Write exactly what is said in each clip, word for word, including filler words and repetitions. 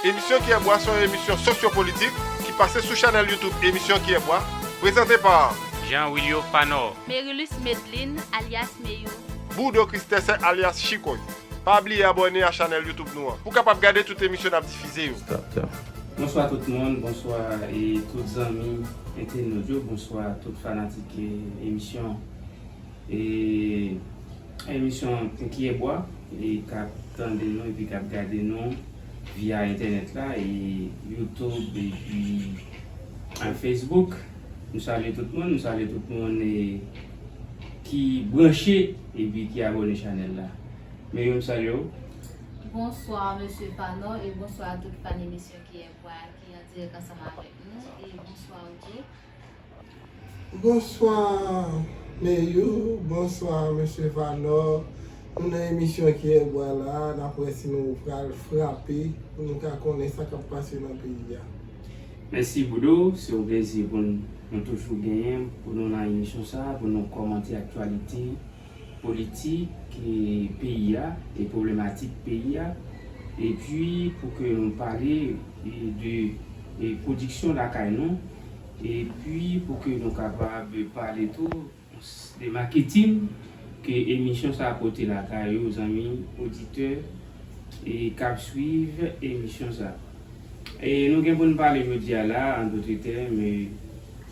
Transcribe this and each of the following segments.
Emisyon Kiyè Bwa se yon emisyon sosyopolitik ki pase sou chanèl YouTube Emisyon Kiyè Bwa, prezante pa Jean Willio Fanor. Merilus Medline, alyas Meyou. Boudo Kristèsè alyas Chikoy. Pa bliye abòne a chanèl YouTube nou an pou w kapab gade tout emisyon n ap difize yo. Bonswa tout moun, bonswa e tout zanmi entènot yo, bonswa tout fanatik e, emisyon e, emisyon Kiyè Bwa e k ap tande nou epi k ap gade nou via entènèt la e YouTube epi e, Facebook. Nou salye tout moun, nou salye tout moun e, ki branche epi ki abòne chanèl la. Meyou, m salye w. Bonswa mesye Fanor e bonswa a tout fan emisyon Kiyè Bwa ki an dirèk ansanm avèk nou e bonswa ou tou. Bonswa Meyou, bonswa mesye Fanor. Nou nan emisyon Kiyè Bwa la, n ap wè si nou pral frape pou nou ka konnen sa k ap pase nan peyi a. Mèsi Boudo, se yon plezi pou n, nou toujou genyen pou nou nan emisyon sa, pou nou kòmante aktyalite politik e, peyi a e pwoblematik peyi a, epi pou ke nou pale e, de e, pwodiksyon lakay nou, epi pou ke nou kapab pale tou de maketin ke emisyon sa a pote lakay ou, zanmi oditè e k ap swiv emisyon sa a. E nou gen pou n pale jodi a la, an dòt tèm, e,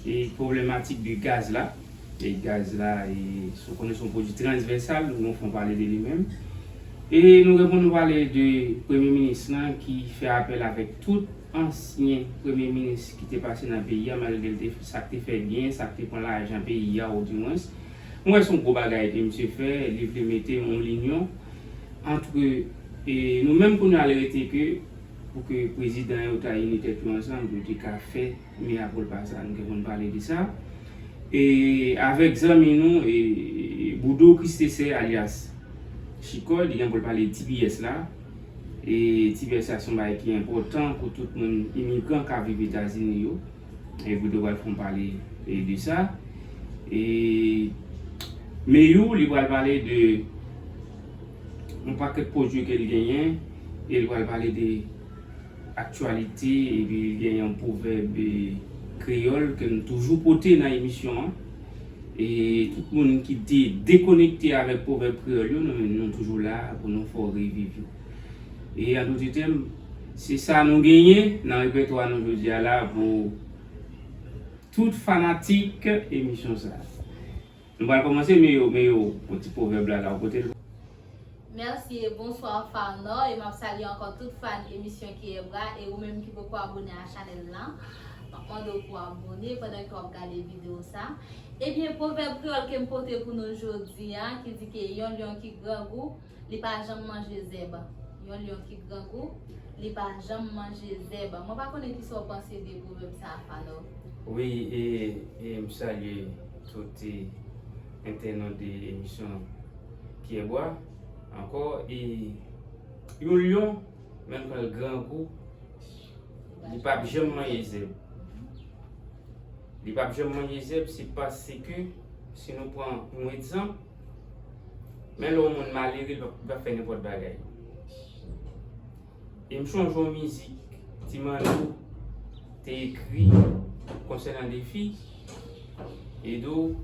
e pwoblematik de gaz la. E gaz la, e, si w konnen se yon pwodui transvèsal, nou gon fon pale de li menm. E nou gen pou nou pale de premye minis lan ki fè apèl avèk tout ansyen premye minis ki te pase nan peyi a, malgre l te, sa k te fè byen, sa k te pran lajan peyi a, odimwens. Mwen wè se yon gwo bagay ke misye fè, li vle mete yon linyon antre e, nou menm kounye a, li rete ke pou ke prezidan yo ta ini tèt yo ansanm, pou yo te ka fè mea culpa sa, nou gen pou n pale de sa. E avèk zanmi nou, e, Boudo Kristèsè alyas Chikoy, li gen pou l pale de T P S la. E T P S la se yon bagay ki enpòtan pou tout moun imigran k ap viv Etazini yo. E Boudo pral fè yon pale e, de sa. E Meyou, li pral pale de yon pakèt pwodui ke l genyen. E li pral pale de aktyalite, epi li gen yon pwovèb e, kreyòl ke nou toujou pote nan emisyon an. E tout moun ki de, dekonekte avèk pwovèb kreyòl yo, nou, nou toujou la pou nou fè w reviv yo. E an dòt tèm, se sa nou genyen nan repètwa nou jodi a la pou tout fanatik emisyon sa. Nou pral kòmanse, Meyou, Meyou, pou ti pwovèb la, la, ou pote l. Mèsi e bonswa Fanor e m ap salye ankò tout fan emisyon Kiyè Bwa e ou menm ki poko abòne a chanèl lan. M ap mande w pou w abòne pandan ke w ap gade videyo sa. Ebyen, pwovèb kreyòl ke m pote pou nou jodi a, ki di ke yon lyon ki grangou, li pa janm manje zèb. Yon lyon ki grangou, li pa janm manje zèb. Mwen pa konnen kisa w panse de pwovèb sa a, Fanor. Wi, e, e m salye tout e, entènot de emisyon Kiyè Bwa. Ankò, e, yon lyon, menm kan l grangou, li p ap janm manje zèb. Li p ap janm manje zèb, se paske, si nou pran yon egzanp, men lè yon moun malere, li p ap, li p ap fè nenpòt bagay. E m chonje yon mizik Ti Manno te ekri konsènan de fi, e di w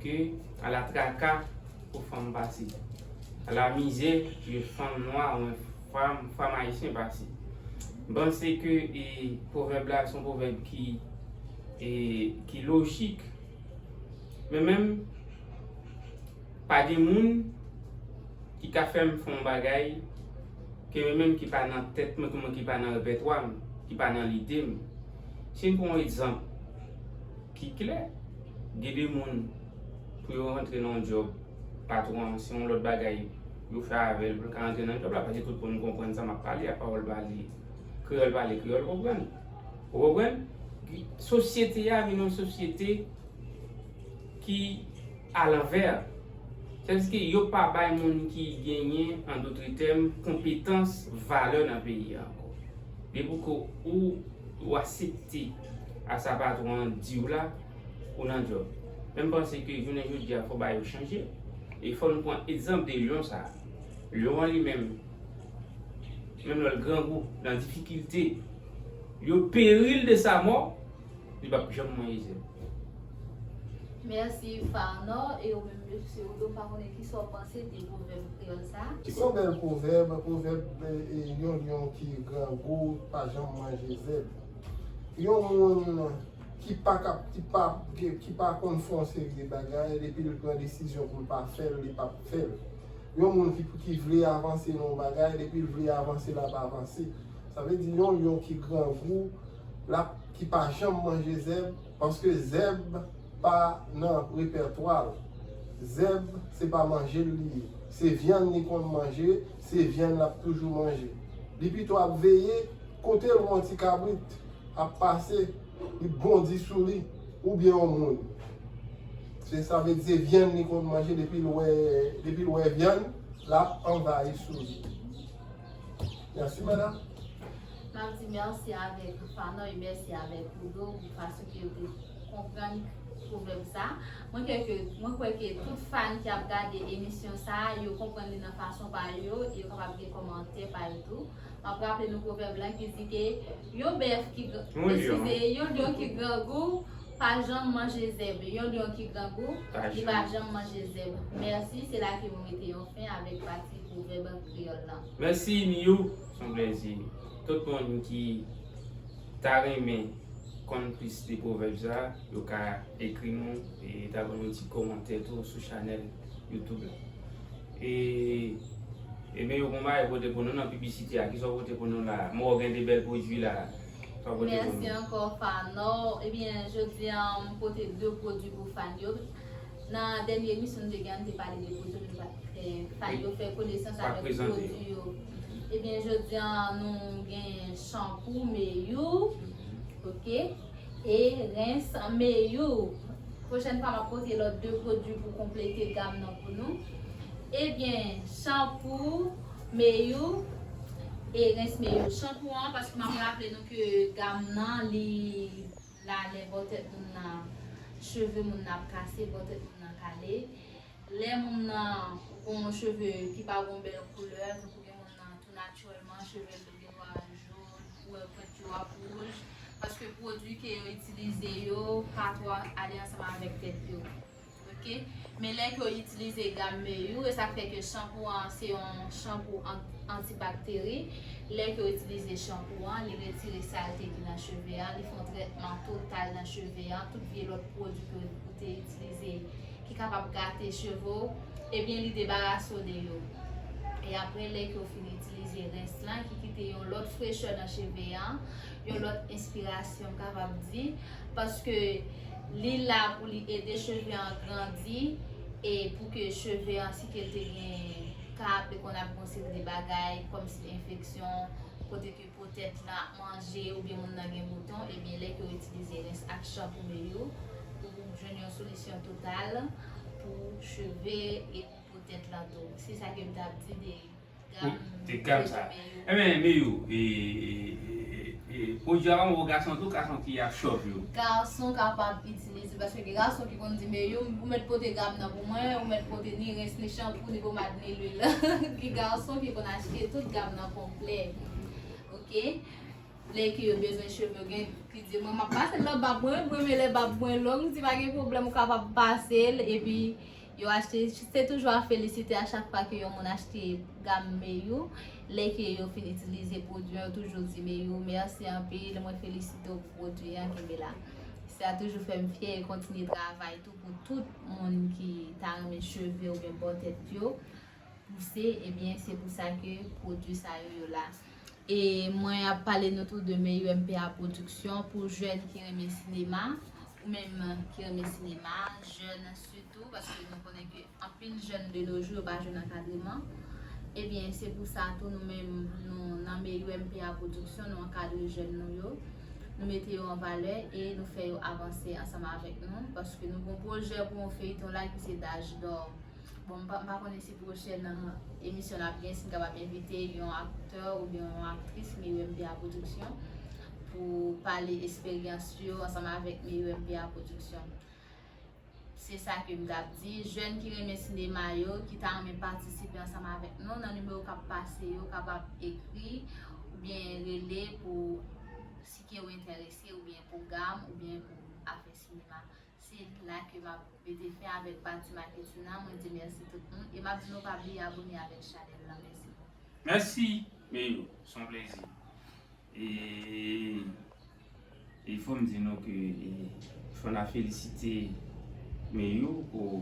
ke ala traka pou fanm pase, ala mizè ke fanm nwa oubyen fanm, fanm ayisyen pase. M panse ke e, pwovèb la se yon pwovèb ki, e, ki lojik. Men menm, pa gen moun ki ka fè m fè yon bagay ke mwen menm ki pa nan tèt mwen, ki mwen ki pa nan repètwa m, ki pa nan lide m. Si n pran yon egzanp ki klè, gen de moun pou yo rantre nan yon djòb, patwon an, se yon lòt bagay yo fè avè l pou l ka rantre nan djòb la, paske tout moun konprann sa m ap pale a, pawòl pale, kreyòl pale, kreyòl konprann. Ou konprann? Sosyete a vin yon sosyete ki alanvè. Sètadi ke yo pa bay moun ki genyen, an dòt tèm, konpetans, valè nan peyi a ankò. Depi ke ou, ou aksepte a sa patwon an di w la, ou nan djòb. Men m panse ke jounen jodi a, fò bagay yo chanje. E fò nou pran egzanp de lyon sa a. Lyon an li menm, Menm lè l grangou, nan difikilte, yo peri l de sa mò, li p ap janm manje zèb. Mèsi Farnor, e ou menm mesye Odo, m pa konnen kisa w panse de pwovèb kreyòl sa a. Se yon bèl pwovèb, pwovèb yon lyon ki grangou pa janm manje zèb. Yon moun ki pa kap, ki pa, ki pa konn fè yon seri de bagay, depi l pran desizyon pou l pa fè l, li p ap fè l. Yon moun ki, ki vle avanse nan yon bagay, depi l vle avanse, l ap avanse. Sa vle di yon lyon ki grangou, l ap, ki pa janm manje zèb, paske zèb pa nan repètwa l. Zèb, se pa manje l li ye. Se vyann li konn manje, se vyann l ap toujou manje. Li pito ap veye kote l wè yon ti kabrit ap pase, li bondi sou li, oubyen yon moun. Se sa vle di se vyann li konn manje, depi l wè, depi l wè vyann, l ap anvayi sou li. Mèsi, madanm. M ap di mèsi avèk Farnor e mèsi avèk Odo pou fason ke yo te konprann pwovèb sa. Mwen kwè ke, mwen kwè ke tout fan ki ap gade emisyon sa, yo konprann li nan fason pa yo, e yo kapab gen kòmantè pa yo tou. M ap raple nou pwovèb lan ki di ke yon bèf ki, eskize, yon lyon ki grangou pa janm manje zèb. Yon lyon ki grangou, li pa janm manje zèb. Mèsi, se la ke mwen mete yon fen avèk pati pwovèb kreyòl lan. Mèsi Miyou, se yon plèzi. Tout moun ki ta renmen konn plis de pwovèb sa, yo ka ekri nou e ta ban nou ti kòmantè tou sou chanèl YouTube la. E, e Miyou, gon bagay pote pou nou nan piblisite a, kisa w pote pou nou la? Mwen wè w gen de bèl pwodui la. Sa w pote pou nou? Mèsi ankò Farnor. Ebyen, jodi a m pote de pwodui pou fan yo. Nan dènye emisyon nou te gen an, nou te pale de pwodui, nou pa t fè fan yo fè konesans avèk pwodui yo. Ebyen, jodi a nou gen chanpou Miyou, oke, e rens Miyou. Pwochèn fwa m ap pote lòt de pwodui pou konplete gam nan pou nou. Ebyen, chanpou Miyou e rens Miyou. Chanpou an, paske m ap raple nou ke gam nan li la lè bò tèt moun nan, cheve moun nan ap kase, bò tèt moun nan kale. Lè moun nan gon cheve ki pa gon bèl koulè, tankou gen moun nan tou natirèlman cheve l te gen dwa jòn, ou wè pwent yo ap wouj, paske pwodui ke yo itilize yo pa twò ale ansanm avèk tèt yo. Oke? Men lè ke yo itilize gam Miyou, e sa k fè ke chanpou an se yon chanpou an-, antibakteri, lè ke yo itilize chanpou an, li retire salte ki nan cheve an, li fè yon trètman total nan cheve an, tout vye lòt pwodui ke ou te itilize ki kapab gate cheve w, ebyen li debarase w de yo. E apre, lè ke w fin itilize rens lan, ki kite yon lòt frechè nan cheve an, yon lòt enspirasyon, m kapab di, paske li la pou li ede cheve an grandi e pou ke cheve an, si ke l te gen kap, e konn ap gon seri de bagay, kòmsi enfeksyon, kote ke po tèt lan ap manje oubyen moun nan gen bouton, ebyen lè ke w itilize rens ak chanpou Miyou, ou jwenn yon solisyon total pou cheve e pou po tèt lan tou. Se sa ke m t ap di de gam, de gam sa. Ebyen, Miyou, e, e, e, e, pwodui a pa bon pou gason tou, gason ki ap chòv yo. Gason kapab itilize, paske gen gason ki konn di, Miyou, ou mèt pote gam nan pou mwen, ou mèt pote ni rens, ni chanpou, ni pomad, ni lwil. Gen gason ki konn achte tout gam nan konplè. Oke? Lè ke yo bezwen cheve, gen ki di, mwen, m ap pase l nan bab mwen, mwen renmen lè bab mwen long, si pa gen pwoblèm, ou kapab pase l, epi yo achte, se toujou a felisite a chak fwa ke yon moun achte gam Miyou, lè ke yo fin itilize pwodui an, yo toujou di, Miyou, mèsi anpil, mwen felisite w pou pwodui an, kenbe la. Sa toujou fè m fyè e kontinye travay tou pou tout moun ki ta renmen cheve oubyen bò tèt yo pouse, ebyen, se pou sa ke pwodui sa yo, yo la. E mwen ap pale nou tou de Meyou M P A Production pou jèn ki renmen sinema, ou menm ki renmen sinema, jèn sitou, paske nou konnen ke anpil jèn de nos jours yo pa jwenn ankadreman. Ebyen, se pou sa tou nou menm, nou nan Meyou M P A Production, nou ankadre jèn nou yo, nou mete yo an valè e nou fè yo avanse ansanm avèk nou, paske nou gon pwojè pou yon feyton la ki se Daj Dò. Bon, m pa, m pa konnen si pwochèn emisyon n ap gen, si n kapab envite yon aktè oubyen yon aktris Meyou M P A Production pou pale esperyans yo ansanm avèk Meyou M P A Production. Se sa ke m t ap di. Jèn ki renmen sinema yo, ki ta renmen patisipe ansanm avèk nou nan nimewo k ap pase yo, kapab ekri oubyen rele pou si ke w enterese oubyen pou gam oubyen pou afè sinema. Se la ke m ap mete fen avèk pati maketin nan. Mwen di mèsi tout moun e m ap di nou pa bliye abòne avèk chanèl la. Mèsi. Mèsi, Meyou, se yon plezi. E, e fò m di nou ke e, fò n a felisite Meyou pou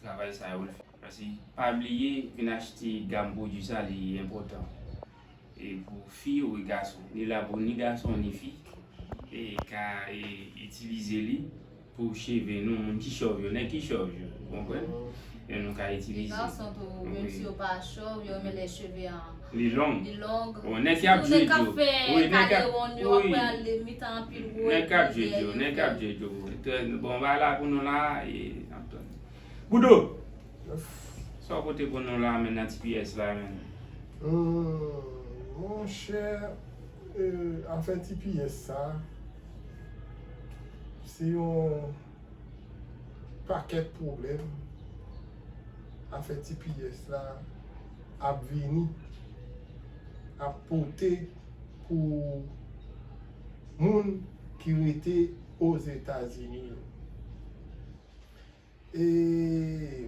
travay sa yo l fè. Paske pa bliye vin achte gam pwodui sa li enpòtan. E pou fi ou gason, ni la pou ni gason ni fi e ka e, itilize li pou cheve nou, moun ki chòv yo, nèg ki chòv yo, ou konprann? E nou ka itilize. Gason tou, menm si yo pa chòv, yo renmen lè cheve an. Li long. Li long. Bon, nèg ki ap djwedjo. Wi, nèg k ap. Wi. Nèg k ap djwedjo, nèg k ap djwedjo. Bon, ba la pou nou la, e n ap tann. Boudo! Sa w pote pou nou la, men, nan T P S la, men? Hmm, monchè, e, afè T P S sa, se yon pakèt pwoblèm afè T P S la ap vini, ap pote pou moun ki rete Ozetazini yo. E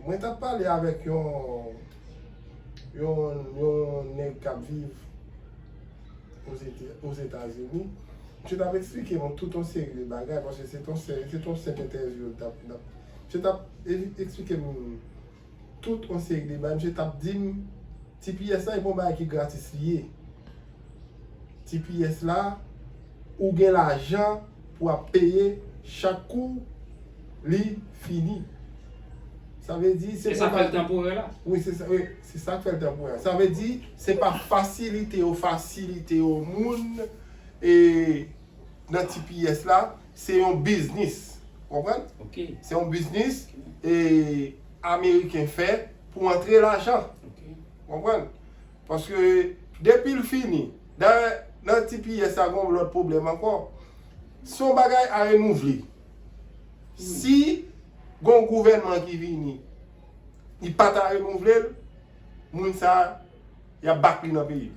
mwen t ap pale avèk yon yon yon nèg k ap viv Ozetazini. Misye t ap eksplike mwen tout yon seri de bagay, paske se t yon senp entèvyou l t ap. Misye t ap eksplike m tout yon seri de bagay. Misye t ap di m T P S la e pa yon bagay ki gratis li ye. T P S la, ou gen lajan pou ap peye chak kou li fini. Sa vle di se. E sa fè l tanporè la? Wi, se sa, wi, se sa k fè l tanporè. Sa vle di se pa fasilite yo fasilite yo moun e nan T P S la, se yon biznis. Ou konprann? Se yon biznis e Ameriken fè pou antre lajan. Ou konprann? Paske depi l fini, dayè nan T P S sa gen yon lòt pwoblèm ankò. Se yon bagay a renouvle. Si gen yon gouvènman ki vini, li pa ta renouvle l, moun sa y ap back li nan peyi l.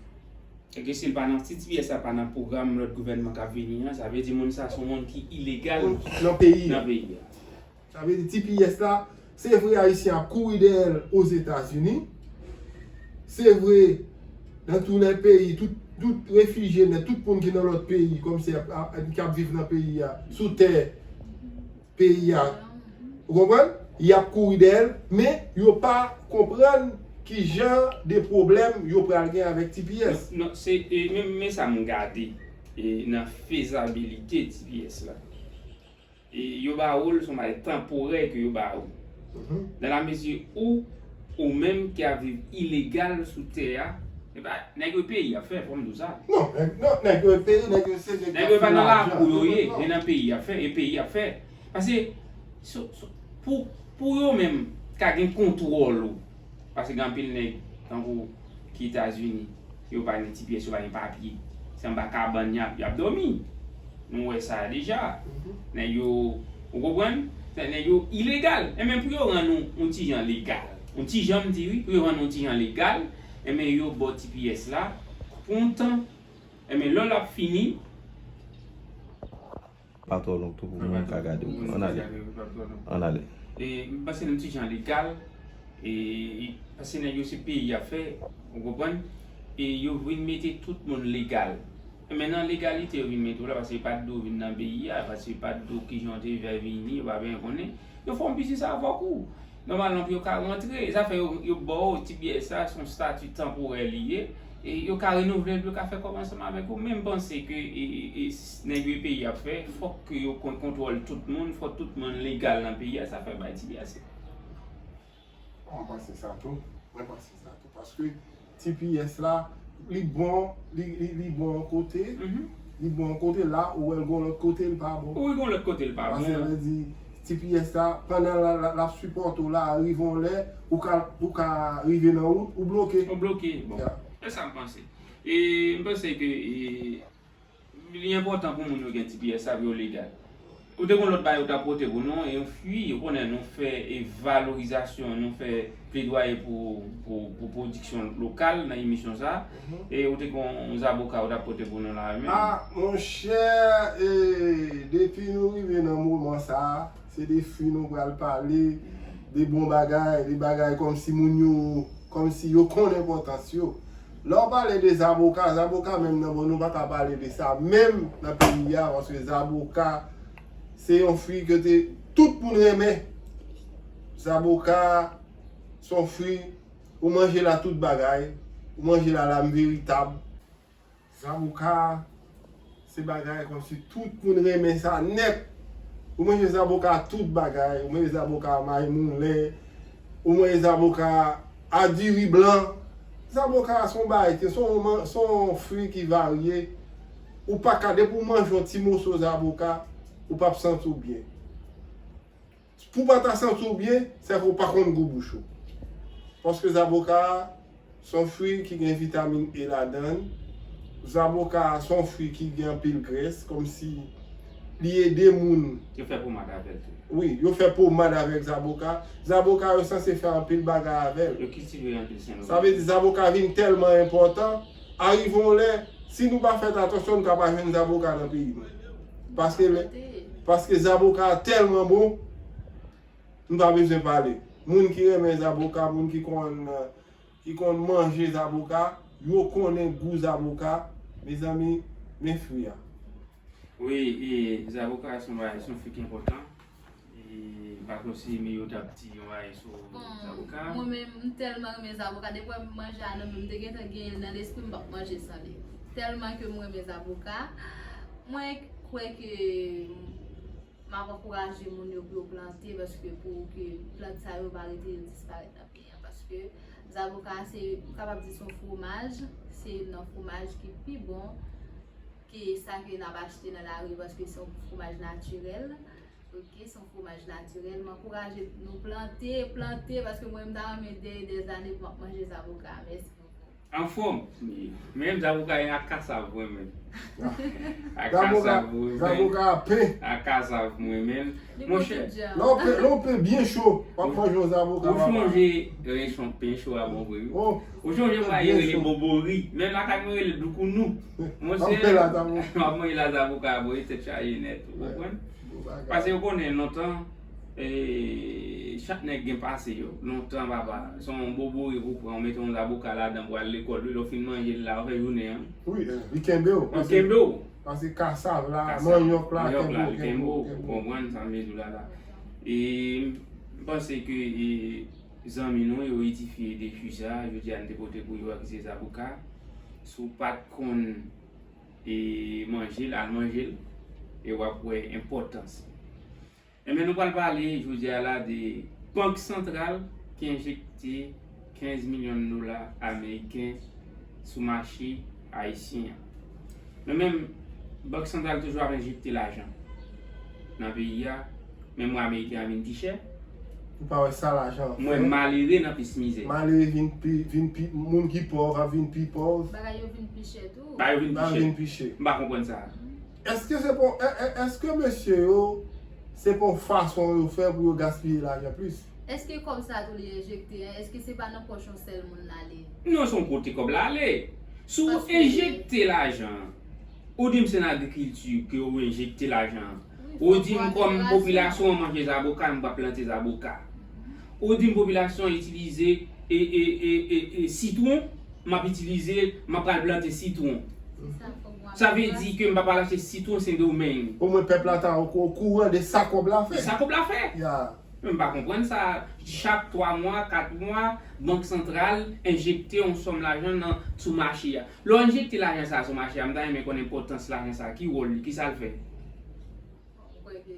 Èske si l pa nan, si T P S la pa nan pwogram lòt gouvènman k ap vini an, sa vle di moun sa se yon moun ki ilegal nan peyi a. Sa vle di T P S la, se vre Ayisyen ap kouri dèyè l Ozetazini, se vre nan tou lè peyi, tout, tout refijye nèt, tout moun ki nan lòt peyi, kòmsi ap, ap, ki ap viv nan peyi a, sou tè peyi a, ou konprann? Y ap kouri dèyè l, men yo pa konprann ki jan de pwoblèm yo pral gen avèk T P S. Non, non, se, e, men, men sa m gade e, nan fezabilite T P S la. E yo ba ou l, se yon bagay tanporè ke yo ba ou. Dans la mesure où ou menm ki ap viv ilegal sou tè a, e pa nèg yo peyi y ap fè, fò m di w sa. Non, nèg, non, nèg yo peyi, nèg yo se nèg k ap fè lajan. Nèg yo pa nan lakou yo ye, e nan peyi y ap fè, e peyi y ap fè. Paske, pou, pou yo menm ka gen kontwòl ou, paske gen anpil nèg, tankou ki Etazini, yo pa gen T P S, yo pa gen papye. Se anba kabann y ap, y ap dòmi. Nou wè sa deja. Nèg yo, ou konprann? Nèg yo ilegal. Enben pou yo rann ou yon ti jan legal. Yon ti jan m di wi, pou yo rann ou yon ti jan legal, enben yo ba w T P S la pou yon tan. Enben lè l ap fini, pa twò long tou pou moun ka gade w. Ann ale. Ann ale. E, m panse n ti jan legal, e, e, paske nèg yo se peyi y ap fè, ou konprann? E yo vin mete tout moun legal. E men nan legalite yo vin mete w la, paske yo pa t di w vin nan peyi a, paske yo pa t di w kijan w te fè vini, yo pa byen konnen. Yo fè yon biznis avèk ou. Nòmalman pou yo ka rantre, sa fè yo, yo ba w T P S la, se yon stati tanporè li ye. E yo ka renouvle l pou yo ka fè kòb ansanm avèk ou. Men m panse ke e, e, e, s- nèg yo peyi ap fè, fòk ke yo konn kontwòl tout moun, fòk tout moun legal nan peyi a, sa fè bay T P S. Mwen panse sa tou. Mwen panse sa tou. Paske T P S la, li bon, li, li, li bon yon kote, li bon yon kote, la ou wè l gon lòt kote, li pa bon. Wi, gon lòt kote, li pa bon. Paske sa vle di, T P S la, pandan l, l, l ap sipòte w la, rive yon lè, ou ka, ou ka rive nan wout, ou bloke. Ou bloke, bon. Ya. Se sa m panse. E m panse ke e, li enpòtan pou moun yo gen T P S la pou yo legal. Ou te gen lòt bagay ou t ap pote pou nou, e yon fwi, ou konnen nou fè e valorizasyon, nou fè pledwaye pou, pou, pou pwodiksyon lokal nan emisyon sa a. E ou te gen yon zaboka ou t ap pote pou nou la menm. Ah, monchè, e, depi nou rive nan moman sa a, se de fwi nou pral pale, de bon bagay, de bagay kòmsi moun yo, kòmsi yo konn enpòtans yo. Lè w pale de zaboka, zaboka menm nan bon, nou pa ka pale de sa menm nan peyi a, paske zaboka se yon fwi ke te, tout moun renmen. Zaboka se yon fwi, ou manje l a tout bagay, ou manje l a lam veritab. Zaboka, se bagay kòmsi tout moun renmen sa nèt. Ou manje zaboka a tout bagay, ou manje zaboka a may moulen, ou manje zaboka a diri blan. Zaboka a se yon bagay, se yon, se yon fwi ki varye. Ou pa ka, depi w manje yon ti moso zaboka, ou p ap santi w byen. Pou w pa ta santi w byen, se ke w pa konn gou bouch ou. Paske zaboka a se yon fwi ki gen vitamin E ladan l. Zaboka a se yon fwi ki gen anpil grès, kòmsi li ede moun. Yo fè pomad avè l tou. Wi, yo fè pomad avèk zaboka. Zaboka yo sanse fè anpil bagay avè l. Yo kiltive anpil Sen Domeng. Sa vle di zaboka vin tèlman enpòtan, arive yon lè, si nou pa fè atansyon, nou ka pa jwenn zaboka nan peyi nou. Paske lè, paske zaboka tèlman bon, nou pa bezwen pale. Moun ki renmen zaboka, moun ki konn, ki konn manje zaboka, yo konnen gou zaboka. Mezanmi, men fwi a. Wi, e, zaboka se yon bagay, se yon fwi ki enpòtan. E, m pa konn si Miyo t ap di yon bagay sou zaboka. Bon, mwen menm, m tèlman renmen zaboka. Depi m manje a nan men m, m te gentan genyen l nan lespri m, m p ap manje san li. Tèlman ke m renmen zaboka. Mwen kwè ke m ap ankouraje moun yo pou yo plante, paske pou ke plant sa yo pa rete yo disparèt nan peyi a. Paske zaboka se, m kapab di se yon fwomaj, se youn nan fwomaj ki pi bon ke sa ke n ap achte nan lari, paske se yon fwomaj natirèl. Ok, se yon fwomaj natirèl. M ankouraje nou plante, plante, paske mwen, m ta renmen dèyè dèzane pou m ap manje zaboka. Mèsi bokou. Anfòm. Menm zaboka ak kasav mwen menm. Ak kasav mwen menm. Zaboka pen. Ak kasav mwen menm. Monchè. Lè w pen, lè w pen byen cho, w ap manje yon zaboka. Ou chonje, e, pen cho a bon vre wi. Ou chonje yon bagay yo rele bobori. Menm lakay mwen rele doukounou. Monchè, w ap manje la zaboka a, bon, e tèt chaje nèt, ou konprann? Paske yo konnen lontan, e, chak nèg gen pase yo. Lontan, papa, se yon bobori pou pran, ou mete yon zaboka ladan pou al lekòl, wi, lè w fin manje l la, ou fè jounen an. Wi, e, li kenbe w. Li kenbe w. Paske kasav la, manyòk la, kenbe w, kenbe w, kenbe w. Ou konprann sa m vle di w la la. E, m panse ke, e, zanmi nou yo edifye de fwi sa, jodi a n te pote pou yo a ki se zaboka. Si w pa t konn e manje l, al manje l, e w ap wè enpòtans li. Enben, nou pral pale jodi a la de Bank Santral ki enjekte kenz milyon dola ameriken sou mache ayisyen an. Nou menm, Bank Santral toujou ap enjekte lajan nan peyi a, men mwen ameriken an vin pi chè. Ou pa wè sa lajan an fè? Mwen malere nan plis mizè. Malere vin pi, vin pi, moun ki pòv ap vin pi pòv. Bagay yo vin pi chè tou. Bagay yo vin pi chè. Bagay yo vin pi chè. M pa konprann sa. Èske se pou, è-, è-, èske mesye yo, se pou fason yo fè pou yo gaspiye lajan plis? Èske kòb sa tou li enjekte an? Èske se pa nan pòch yon sèl moun l ale? Non, se yon kote kòb la ale. Si w enjekte lajan an, ou di m se nan agrikilti ke ou enjekte lajan an. Ou di m kòm popilasyon an manje zaboka, m pral plante zaboka. Ou di m popilasyon an itilize e, e, e, e, e sitwon, m ap itilize, m ap pral plante sitwon. Sa vle di ke m pa pral achte sitwon Sendomeng. Omwen pèp la ta o, okouran de sa kòb la fè. De sa kòb la fè. Ya. Men m pa konprann sa. Chak twa mwa, kat mwa, Bank Santral enjekte yon sòm lajan nan, sou mache a. Lè w enjekte lajan sa a sou mache a, m ta renmen konn enpòtans lajan sa a, ki wòl li, ki sa l fè? Bon, m kwè ke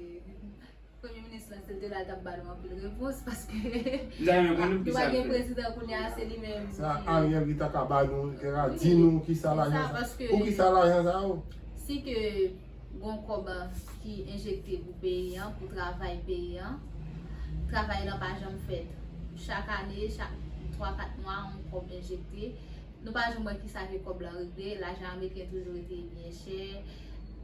Premye minis lan, si l te la, l t ap ba nou anpil repons, paske nou pa gen prezidan kounye a, se li menm ki... Sa Ariel ki ta ka ba nou, ki ta ka di nou kisa lajan sa, pou kisa lajan sa yo. Si ke gon kòb ki enjekte pou peyi an, pou travay peyi an, travay lan pa janm fèt. Chak ane, chak twa, kat mwa, yon kòb enjekte. Nou pa janm wè kisa ke kòb lan regle. Lajan ameriken toujou rete byen chè.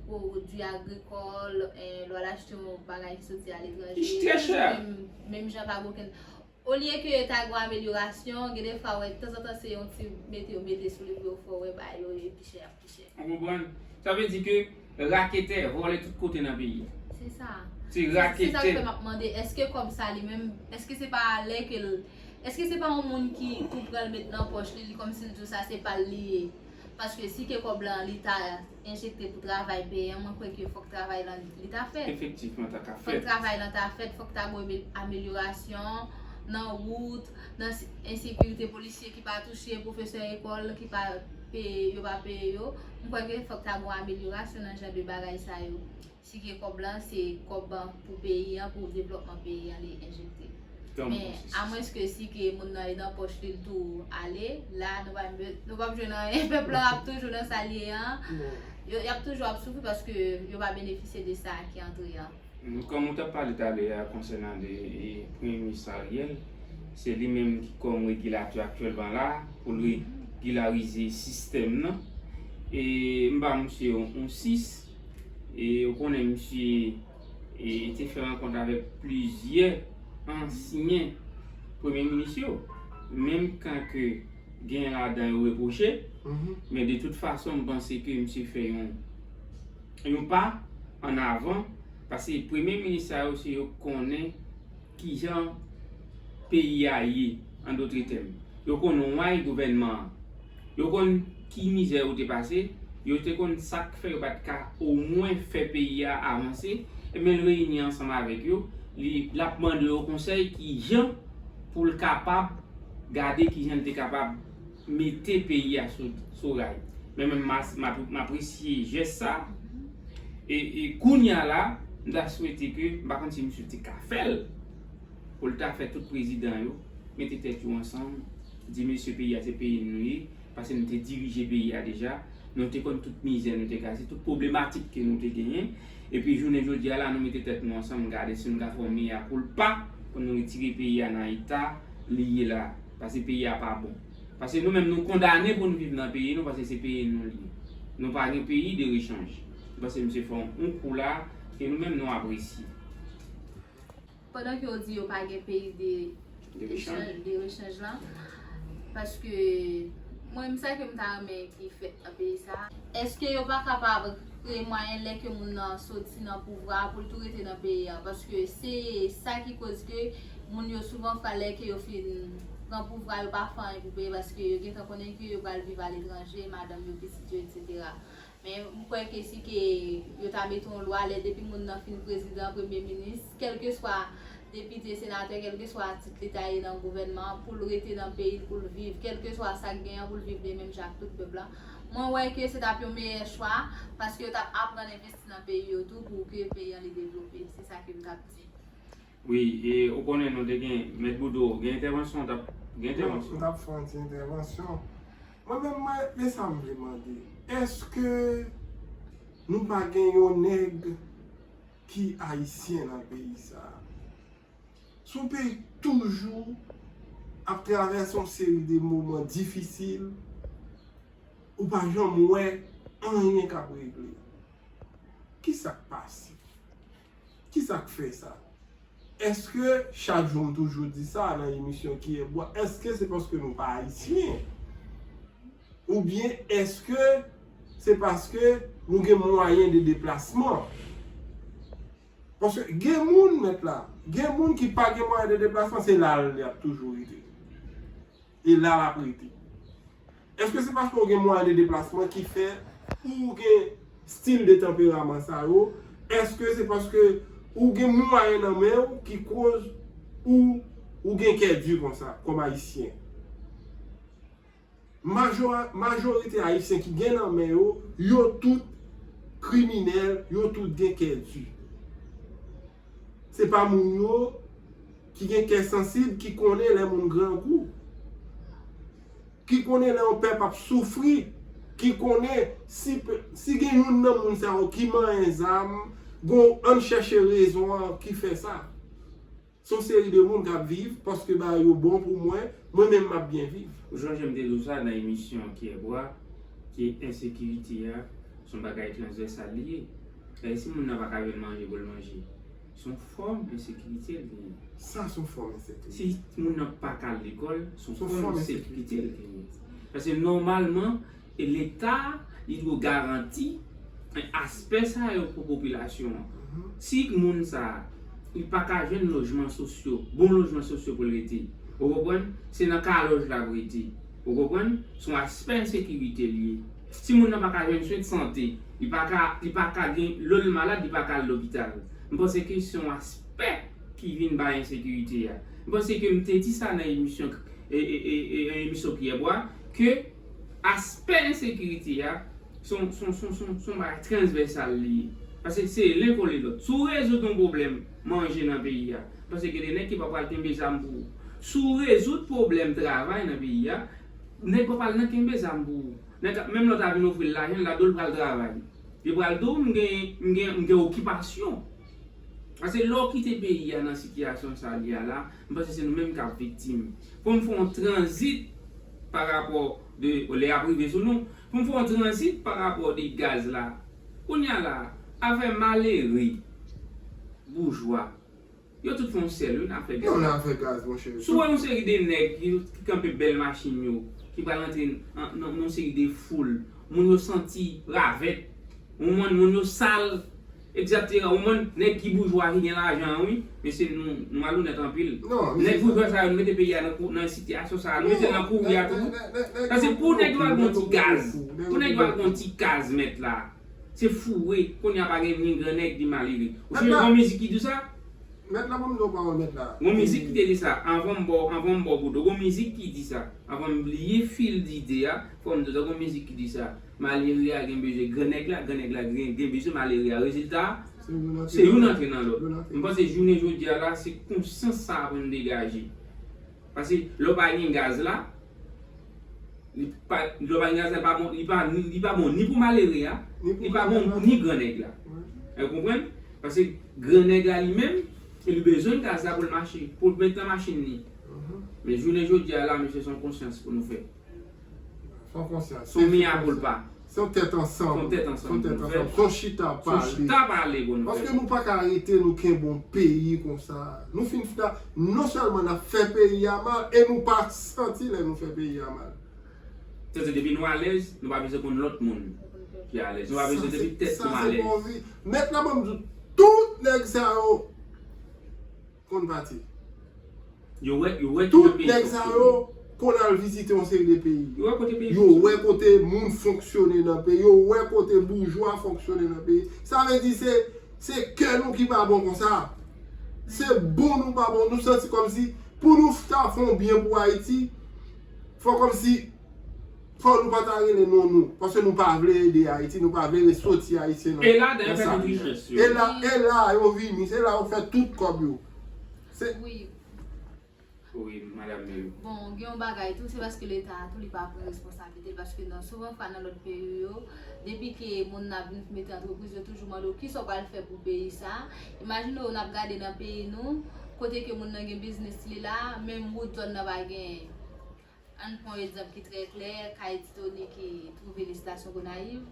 pwodui agrikòl, eh, lè w al achte yon bagay ki soti aletranje, li trè chè. Menm, menm jan pa gen okenn. Olye ke ta gen yon amelyorasyon, gen de fwa w wè tanzantan se yon ti mete yo mete sou li pou yo fè w wè bagay yo e pi chè, pi chè. Ou konprann? Sa vle di ke raketè vòlè tout kote nan peyi a. Se sa. Se raketè. Se sa k fè m ap mande, èske kòb sa li menm, èske se pa lè ke l, èske se pa yon moun ki tou pran l met nan pòch li, li kòmsi l di w sa se pa l li ye? Paske si ke kòb lan li ta enjekte pou travay peyi an, mwen kwè ke fòk travay lan li ta fèt. Efektivman, ta ka fèt. Fòk travay lan ta fèt, fòk ta gen amelyorasyon nan wout, nan ensekirite, polisye ki pa touche, pwofesè ekòl ki pa peye, yo pa peye yo. Mwen kwè ke fòk ta gen amelyorasyon nan jan de bagay sa yo. Si ke kòb lan, se kòb pou peyi an, pou devlòpman peyi an li enjekte. Men amwenske si ke moun nan e nan pòch li l tou ale, la nou pa, nou p ap jwenn anyen, pèp lan ap toujou nan sa l ye an. Yo, y ap toujou ap soufri paske yo pa benefisye de sa ki antre an. Kòm ou t ap pale talè a konsènan de, e, Premye Minis Ariel, se li menm ki kòm regilatè aktyèlman la pou l regilarize sistèm nan. E m ba misye yon, yon sis. E ou konnen misye, e, te fè rankont avèk plizyè ansyen premye minis yo. Menm kan ke gen ladan yo repwoche, men de tout fason, m panse ke misye fè yon, yon pa an avan, paske premye minis sa yo, se yo k konnen kijan peyi a ye, an dòt tèm. Yo konn why gouvènman an. Yo konn ki mizè yo te pase, yo te konn sa k fè yo pa t ka omwen fè peyi a avanse, ebyen l reyini ansanm avèk yo, li, l ap mande yo konsèy kijan pou l kapab gade kijan l te kapab mete peyi a sou, sou ray. Men, men m, m, m apresye jès sa. E, e kounye a la, m ta swete ke, m pa konn si misye te ka fè l, pou l ta fè tout prezidan yo mete tèt yo ansanm, di, mesye, peyi a se peyi nou ye, paske nou te dirije peyi a deja, nou te konn tout mizè nou te pase, tout pwoblematik ke nou te genyen, epi jounen jodi a la, nou mete tèt nou ansanm, gade si nou ka fè yon mea koulpa pou nou retire peyi a nan eta li ye la, paske peyi a pa bon. Paske nou menm nou kondane pou nou viv nan peyi nou, paske se peyi nou li ye. Nou pa gen peyi de rechanj. M panse misye fè yon kou la ke nou menm nou apresye. Pandan ke yo di yo pa gen peyi de, de rechanj, de rechanj lan, paske mwen menm sa ke m ta renmen ki fèt nan peyi sa, èske yo pa kapab kreye mwayen lè ke moun nan soti nan pouvwa a pou l tou rete nan peyi a? Paske se sa ki koz ke moun yo souvan fwa lè ke yo fin pran pouvwa, yo pa fè anyen pou peyi, paske yo gentan konnen ke yo pral viv aletranje, madanm yo, pitit yo, etsetera. Men m kwè ke si ke yo ta mete yon lwa lè depi moun nan fin prezidan, premye minis, kèlkeswa depite, senatè, kèlkeswa tit li ta ye nan gouvènman an, pou l rete nan peyi l, pou l viv, kèlkeswa sa k genyen an, pou l viv de menm jan ak tout pèp la. Mwen wè ke se t ap yon meyè chwa, paske yo t ap aprann envesti nan peyi yo tou pou ke peyi an li devlope. Se sa ke m t ap di. Wi, e ou konnen nou te gen, Mèt Boudreau, gen entèvansyon, w t ap gen entèvansyon. M t ap fè yon ti entèvansyon. Mwen menm, mwen, men sa m vle mande. Èske nou pa gen yon nèg ki ayisyen nan peyi sa a? Si yon peyi toujou ap travèse yon seri de moman difisil, ou pa janm wè anyen k ap regle. Kisa k pase? Kisa k fè sa? Èske, chak jou m toujou di sa nan emisyon Kiyè Bwa, èske se paske nou pa ayisyen? Oubyen èske se paske nou gen mwayen de deplasman? Paske gen moun, mèt la, gen moun ki pa gen mwayen de deplasman, se la l ap toujou rete. E la l ap rete. Èske se paske w gen mwayen de deplasman ki fè ou gen stil de tanperaman sa yo? Èske se paske ou gen mwayen nan men w ki koz ou, ou gen kè di konsa, kòm ayisyen? Majora-, majorite ayisyen ki gen nan men yo, yo tout kriminèl, yo tout gen kè di. Se pa moun yo ki gen kè sansib, ki konnen lè moun grangou, ki konnen lè yon pèp ap soufri, ki konnen si pe-, si gen youn nan moun sa yo ki manyen zam, gon, ann chèche rezon an ki fè sa. Se yon seri de moun k ap viv paske bagay yo bon pou mwen, mwen menm m ap byen viv. Ou sonje m te di w sa nan emisyon Kiyè Bwa, ke ensekirite a, Se yon bagay transvèsal li ye. Dayè, si moun nan pa ka jwenn manje pou l manje, se yon fòm ensekirite l genyen. Sa se yon fòm ensekirite. Si moun nan pa ka al lekòl, se yon fòm ensekirite l genyen. Paske nòmalman, e Leta, li dwe garanti aspè sa yo pou popilasyon an. Si moun sa a, li pa ka jwenn lojman sosyo, bon lojman sosyo pou l rete, ou konprann? Se nan kalòj l ap rete. Ou konprann? Se yon aspè ensekirite l ye. Si moun nan pa ka jwenn swen de sante, li pa ka, li pa ka gen, lè l malad, li pa ka al lopital. M panse ke se yon aspè ki vin bay ensekirite a. M panse ke m te di sa nan emisyon, e, e, e, e, emisyon Pyè Bwa, ke aspè ensekirite a, se yon, se yon, se yon, se yon, se yon bagay transvèsal li ye. Paske se len kole lòt. Si w rezoud yon pwoblèm manje nan peyi a, m panse gen de nèg ki pa pral kenbe zam pou ou. Si w rezoud pwoblèm travay nan peyi a, nèg pa pral nan kenbe zam pou ou. Nèg, menm lè w ta vin ofri l lajan, l ta di w l pral travay. Li pral di w, "M gen, m gen, m gen okipasyon." Paske lè w kite peyi a nan sitiyasyon sa li a la, m panse se nou menm k ap viktim. Pou m fè yon tranzit pa rapò de, lè y ap rive sou nou, pou m fè yon tranzit pa rapò de gaz la. Kounye a la, afè malere, boujwa, yo tout fè yon sèl wi nan afè gaz. Non, nan afè gaz, monchè. Si w wè yon seri de nèg ki, ki kanpe bèl machin yo, ki pral antre nan, nan, nan yon seri de foul, moun yo santi ravèt, ou konprann, moun yo sal, etsetera. Ou konprann, nèg ki boujwa ki gen lajan an, wi. Mesye, nou, nou malonèt anpil. Nèg boujwa sa yo, nou mete peyi a nan, nan sitiyasyon sa a, nou mete l nan kouri a tou. Paske pou nèg yo al gon ti gaz, pou nèg yo al gon ti gaz mèt la, se foure, kounye a pa gen ni grannèg ni malere. Ou sonje gon mizik ki di sa? Mèt la, ban m di w pawòl mèt la. Gon mizik ki te di sa, anvan m ba w, anvan m ba w bout, gon mizik ki di sa, anvan m bliye fil dide a, fò m di w sa, gon mizik ki di sa, malere a gen bezwen grannèg la, grannèg la gen, gen bezwen malere a. Rezilta a, se youn antre nan lòt. M panse jounen jodi a la, se konsyans sa a pou n degaje. Paske lè w pa gen gaz la, li pa, lè w pa gen gaz la, li pa bon, li pa, li pa bon ni pou malere a, li pa bon pou ni grannèg la. Ou konprann? Paske grannèg la li menm, li bezwen gaz la pou l mache, pou l met nan machin li. Men jounen jodi a la, mesye, se yon konsyans pou nou fè. Se yon konsyans. Se yon miya koulpa. Se yon tèt ansanm. Se yon tèt ansanm pou nou fè. Se yon chita pale. Se yon chita pale pou nou fè. Paske nou pa ka rete nou kenbe yon peyi konsa. Nou fin fè, non sèlman n ap fè peyi a mal, e nou pa santi lè nou fè peyi a mal. Sètadi depi nou alèz, nou pa bezwen konn lòt moun ki alèz. Nou pa bezwen depi tèt nou alèz. Mèt la ban m di w, tout nèg sa yo konn pati. Yo wè, yo wè ki nan peyi yo fonksyone. Tout nèg sa yo konn al vizite yon seri de peyi. Yo wè kote peyi fonksyone. Yo wè kote moun fonksyone nan peyi. Yo wè kote boujwa fonksyone nan peyi. Sa vle di se, se kè nou ki pa bon konsa. Se bon nou pa bon. Nou santi kòmsi pou nou ta fè yon byen pou Ayiti, fò kòmsi Fò nou pa ta rele non nou, paske nou pa vle ede Ayiti, nou pa vle resoti ayisyen nan. E la, dayè, fè tout richès yo. E la, e la, yo vini, se la yo fè tout kòb yo. Se. Wi. Wi, madanm Meyou. Bon, gen yon bagay tou, se paske Leta a tou, li pa pran responsablite l, paske nan, souvan fwa nan lòt peyi yo, depi ke moun nan ap vin mete antrepriz, yo toujou mande w kisa w pral fè pou peyi sa. Imajine w, n ap gade nan peyi nou, kote ke moun nan gen biznis li la, menm wout zòn nan pa genyen. Ann pran yon egzanp ki trè klè, kay Ti Tony ki twouve li Estasyon Gonayiv.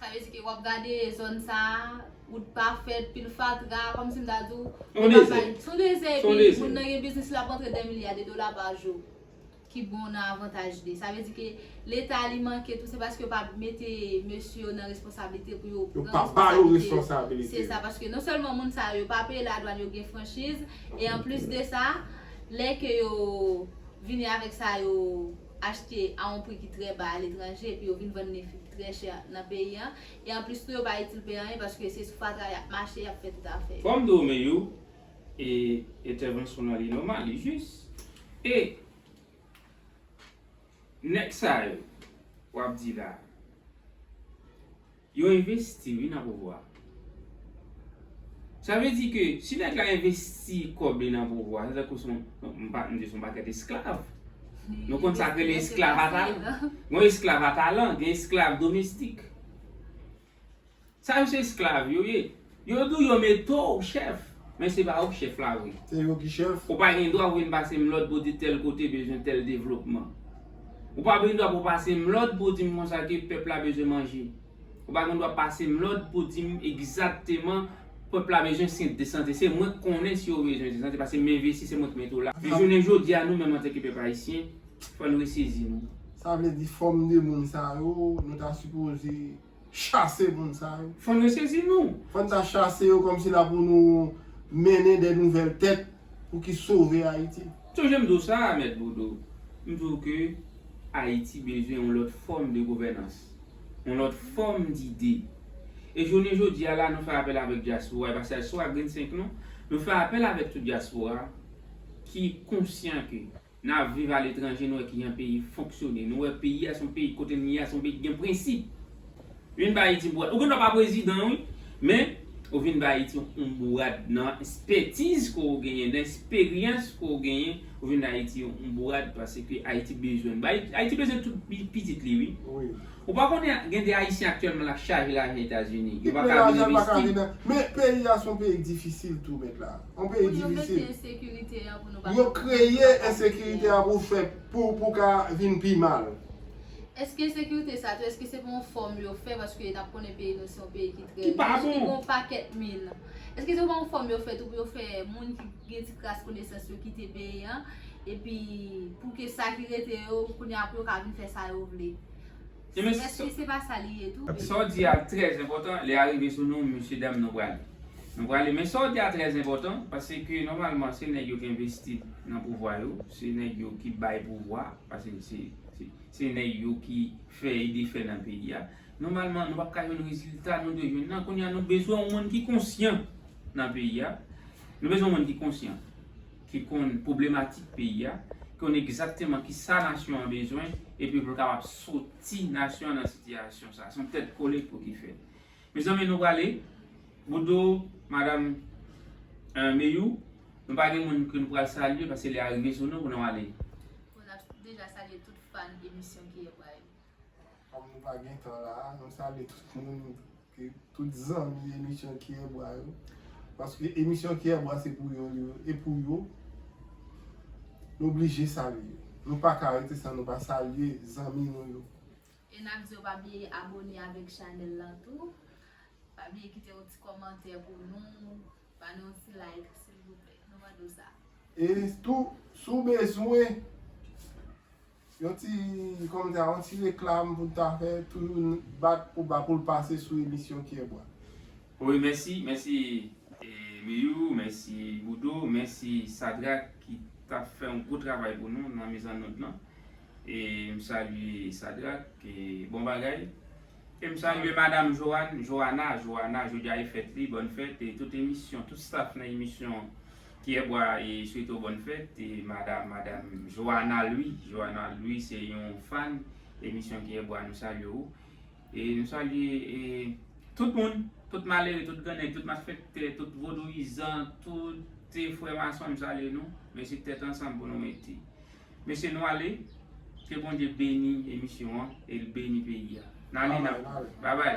Sa vle di ke w ap gade zòn sa a, wout pa fèt, pil fatra, kòmsi m ta di w, se yon dezè, epi moun nan gen biznis, l ap antre dè milya de dola pa jou, ki bon nan avantaj li. Sa vle di ke Leta li manke tou, se paske yo pa mete mesye yo nan responsablite pou yo pran responsablite yo. Se sa, paske non sèlman moun sa yo, yo pa peye ladwàn, yo gen franchiz, e anplis de sa, lè ke yo vini avèk sa yo achte a yon pri ki trè ba aletranje, epi yo vin vann li trè chè nan peyi an. E anplis tou, yo pa itil peyi anyen, paske se sou fatra y ap mache, y ap fè tout afè yo. Fò m di w, Meyou, e, entèvansyon w lan, li nòmal, li jis. E nèg sa yo, w ap di la, yo envesti, wi, nan pouvwa. Sa vle di ke si nèg la envesti kòb li nan pouvwa, se tankou se yon, m pa, m di se yon pakèt esklav. Nou konn sa k rele esklav a talan. Gon esklav a talan, gen esklav domestik. Sa yo se esklav yo ye. Yo di w yo mete w chèf, men se pa ou k chèf la vre. Se yo ki chèf. Ou pa gen dwa pou vin pase m lòd pou di tèl kote bezwen tèl devlopman. Ou pa gen dwa pou pase m lòd pou di m konsa ke pèp la bezwen manje. Ou pa gen dwa pase m lòd pou di m egzakteman pèp la bezwen swen de sante. Se mwen k konnen si yo bezwen swen de sante, paske m envesti, se mwen k mete w la. Men jounen jodi a, nou menm antanke pèp ayisyen, fò n resezi nou. Sa vle di fòm de moun sa yo, nou ta sipoze chase moun sa yo. Fò n resezi nou. Fò n ta chase yo kòmsi la pou nou mennen de nouvèl tèt pou ki sove Ayiti. Sonje m di w sa, Mèt Boudou. M di w ke Ayiti bezwen yon lòt fòm de gouvènans, yon lòt fòm dide. E jounen jodi a la, nou fè apèl avèk dyaspora, e pa sèl swa Green senk non. Nou fè apèl avèk tout dyaspora ki konsyan ke n ap viv aletranje, nou wè kijan peyi fonksyone. Nou wè peyi a se yon peyi kote n ye a, se yon peyi ki gen prensip. Vin ba Ayiti bourad. Ou gen dwa pa prezidan, wi, men ou vin ba Ayiti yon bourad nan espètiz ke w genyen, nan esperyans ke w genyen, ou vin ba Ayiti yon bourad paske Ayiti bezwen. Ba Ayiti, Ayiti bezwen tout pi- pitit li, wi. Wi. Ou pa konnen gen de Ayisyen aktyèlman la k chaje lajan Etazini. Yo pa ka vin envesti. Men peyi a se yon peyi difisil tou, Mèt la. Yon peyi difisil. Pou yo mete ensekirite a pou nou pa. Yo kreye ensekirite a pou fè, pou, pou ka vin pi mal. Èske ensekirite sa tou, èske se pa yon fòm yo fè, paske n ap konnen peyi nou se yon peyi ki trè laj, ki gen yon pakèt min. Èske se pa yon fòm yo fè tou pou yo fè moun ki gen ti kras konesans yo kite peyi an, epi pou ke sa ki rete yo, kounye a pou yo ka vin fè sa yo vle? Èske se pa sa li ye tou? Sa w di a trè enpòtan, lè a rive sou nou, mesye dam, nou prale. Nou prale, men sa w di a trè enpòtan, paske nòmalman se nèg yo ki envesti nan pouvwa yo, se nèg yo ki bay pouvwa, paske se, se, se nèg yo ki fè e defè nan peyi a. Nòmalman, nou p ap ka jwenn rezilta nou dwe jwenn nan. Kounye a, nou bezwen yon moun ki konsyan nan peyi a. Nou bezwen yon moun ki konsyan, ki konn pwoblematik peyi a, ki konn egzakteman kisa nasyon an bezwen, epi pou l kapab soti nasyon an nan sitiyasyon sa. Se yon tèt kole pou ki fèt. Mezanmi, nou prale. Boudou, madanm, eh, Meyou, nou pa gen moun ke nou pral salye, paske lè a rive sou nou pou nou ale. Bon, n ap deja salye tout fan emisyon Kiyè Bwa yo. Kòm nou pa gen tan la, nou salye tout moun, ke tout zanmi emisyon Kiyè Bwa yo. Paske emisyon Kiyè Bwa se pou yo, yo, e pou yo. Nou oblije salye yo. Nou pa ka rete san nou pa salye zanmi nou yo. E n ap di yo pa bliye abòne avèk chanèl la tou. Pa bliye kite yon ti kòmantè pou nou. Ba nou yon ti like, silvouplè. Nou mande w sa. E tou, si w bezwen yon ti kòmantè, yon ti reklam pou n ta fè, toujou bat pou ba pou l pase sou emisyon Kiyè Bwa. Wi, mèsi, mèsi, e, Meyou, mèsi, Boudou, mèsi, Sadrak, ki t ap fè yon gwo travay pou nou nan mizannòd lan. E m salye Sadrak, e bon bagay. E m salye madanm Joan, Joana, Joana, jodi a e fèt li, bòn fèt, e tout emisyon, tout staff nan emisyon Kiyè Bwa e swete w bòn fèt, e madanm, madanm Joana Louis, Joana Louis se yon fan emisyon Kiyè Bwa, nou salye w. E nou salye, e, tout moun, tout malere, tout grannèg, tout malfektè, tout vodouyizan, tout, e, frè mason, m salye nou. Mesye, tèt ansanm pou nou mete. Mesye, nou ale. Ke Bondye beni emisyon an e l beni peyi a. N ale, n ale. Babay.